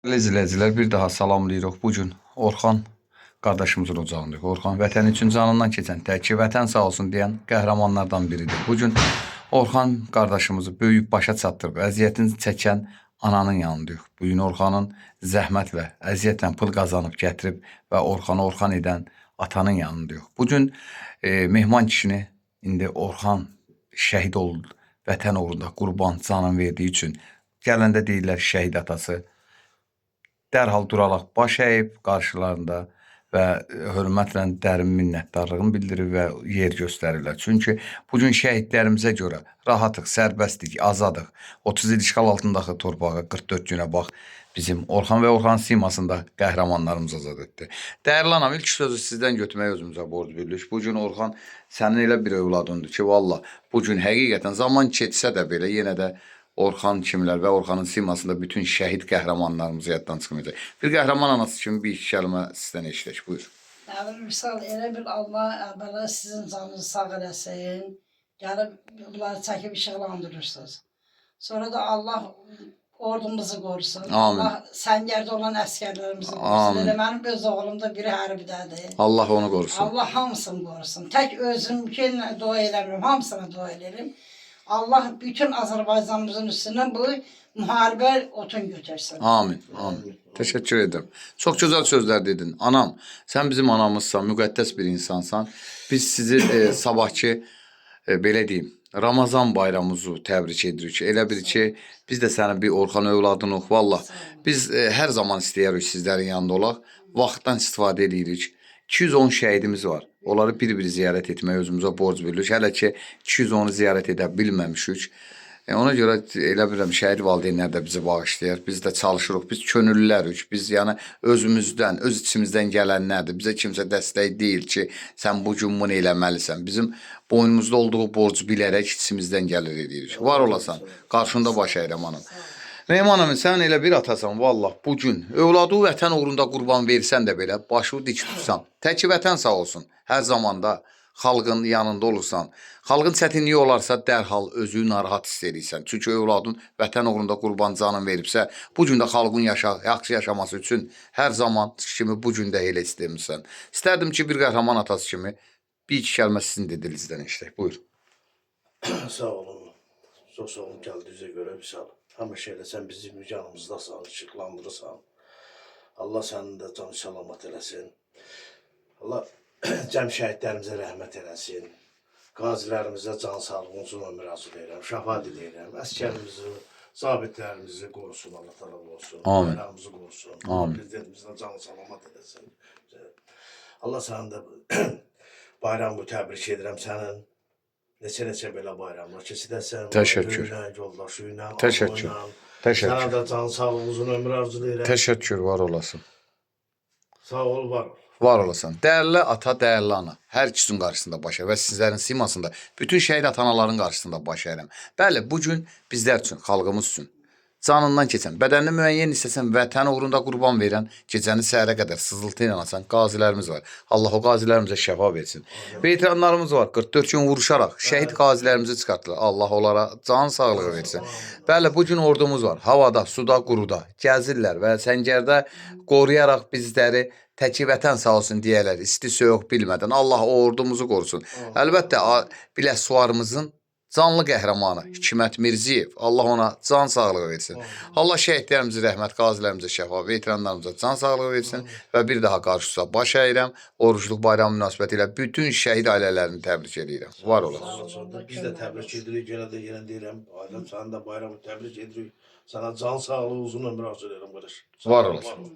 Dəyərli izləyicilər, bir daha salamlayırıq. Bu gün Orxan qardaşımızın ocağındayıq. Orxan vətən üçün canından keçən, tək ki vətən sağ olsun deyən qəhrəmanlardan biridir. Bu gün Orxan qardaşımızı böyüyüb başa çatdırıb, əziyyətini çəkən ananın yanındayıq. Bu gün Orxanın zəhmət və əziyyətlə pul qazanıb gətirib və Orxanı Orxan edən atanın yanındayıq. Bu gün mehman kişini indi Orxan şəhid oldu. Vətən uğrunda qurban canını verdiyi üçün gələndə deyirlər şəhid atası dərhal duraraq baş əyib qarşılarında və hörmətlə dərin minnətdarlığını bildirir və yer göstərirlər. Çünki bu gün şəhidlərimizə görə rahatıq, sərbəstik, azadıq. 30 il işğal altındakı torpağı 44 günə bax bizim Orxan və Orxan simasında qəhrəmanlarımız azad etdi. Dəyərli anam, ilk sözü sizdən götürməyi özümüzə borc bilirik. Bu gün Orxan sənin elə bir övladındır ki, valla bu gün həqiqətən zaman keçsə də belə yenə də Orxan kimlər və Orxanın simasında bütün şəhid qəhrəmanlarımız yaddan çıxmayacaq. Bir qəhrəman anası kimi bir iki kəlmə sizdən eşidək. Buyur. Əvvəl misal elə bil Allah əvvəla sizin canınızı sağ eləsin. Gəlib bunları çəkib işıqlandırırsınız. Sonra da Allah ordumuzu qorusun. Amin. Allah səngərdə olan əsgərlərimizi qorusun. Amin. Elə mənim öz oğlum da biri hərbdədir. Allah onu qorusun. Allah hamısını qorusun. Tək özümkinlə dua eləmirəm, hamısına dua eləyirəm. Allah bütün Azərbaycanımızın üstündən bu müharibə otun götürsün. Amin. Amin. Təşəkkür edirəm. Çox gözəl sözlər dedin. Anam, sən bizim anamızsan, müqəddəs bir insansan. Biz sizi sabahki belə deyim, Ramazan bayramımızı təbrik edirik. Elə bil ki, biz də sənin bir Orxan övladınıq. Vallah, biz hər zaman istəyirik sizlərin yanında olaq. Vaxtdan istifadə edirik. 210 şəhidimiz var. Onları bir-bir ziyarət etməyi özümüzə borc bilirik. Hələ ki 210-u ziyarət edə bilməmişik. Ona görə elə bilirəm şəhid valideynlər də bizi bağışlayar. Biz də çalışırıq. Biz könüllülərik. Biz yəni özümüzdən, öz içimizdən gələnlərdir. Bizə kimsə dəstək deyil ki, sən bu gün bunu eləməlisən. Bizim boynumuzda olduğu borcu bilərək içimizdən gəlir edirik. Var olasan, qarşında baş əyirəm anam. Mehman əmi, sən elə bir atasan vallah bu gün övladı vətən uğrunda qurban versən də belə başı dik tutsan. Tək ki vətən sağ olsun. Hər zamanda xalqın yanında olursan. Xalqın çətinliyi olarsa dərhal özünü narahat hiss edirsən. Çünki övladın vətən uğrunda qurban canını veribsə, bu gün də xalqın yaxşı yaşaması üçün hər zaman kimi bu gün də elə istəmirsən. İstərdim ki, bir qəhrəman atası kimi bir iki kəlmə sizin də dilinizdən eşidək. Buyur. Sağ olun. Çox sağ olun gəldiyinizə görə Vüsal. Həmişə elə sən bizim yanımızdasan, işıqlandırırsan. Allah sənin də canı salamat eləsin. Allah cəm şəhidlərimizə rəhmət eləsin. Qazilərimizə can sağlığı, uzun ömür arzu edirəm. Şəfa diləyirəm. Əsgərimizi, zabitlərimizi qorusun, Allah təala qorusun. Amin. Bayrağımızı qorusun. Amin. Prezidentimizin canı salamat eləsin. Allah sənin də bayramı təbrik edirəm sənin. Neçə-neçə belə bayramlar keçirəsən. Təşəkkür. Ailə, yoldaşı ilə, Təşəkkür. ağlı ilə. Təşəkkür. Sənə də can sağlığı, uzun ömür arzulayıram. Təşəkkür, var olasın. Sağ ol, var ol. Var olasan. Dəyərli ata, dəyərli ana. Hər ikisinin qarşısında baş əyirəm və sizlərin simasında bütün şəhid ata-anaların qarşısında baş əyirəm. Bəli, bu gün bizlər üçün, xalqımız üçün canından keçən, bədəninin müəyyən hissəsini vətən uğrunda qurban verən, gecəni səhərə qədər sızıltı ilə açan qazilərimiz var. Allah o qazilərimizə şəfa versin. Veteranlarımız var. 44 gün vuruşaraq şəhid qazilərimizi çıxartdılar. Allah onlara can sağlığı versin. Bəli, bu gün ordumuz var. Havada, suda, quruda gəzirlər və səngərdə qoruyaraq bizləri təki vətən sağ olsun deyərlər, isti soyuq bilmədən. Allah o ordumuzu qorusun. Əlbəttə, biləsuvarımızın canlı qəhrəmanı Hikmət Mirziyev. Allah ona can sağlığı versin. Allah şəhidlərimizə rəhmət, qazilərimizə şəfa, veteranlarımıza can sağlığı versin və bir daha qarşısına baş əyirəm. Orucluq bayramı münasibətilə bütün şəhid ailələrini təbrik edirəm. Var olasın. Sağ olun. Biz də təbrik edirik. Yenə də yenə deyirəm, ailəm sənin də bayramı təbrik edirik. Sənə can sağlığı, uzun ömür arzulayıram qardaş. Sağ Var ol, olasın. var ol.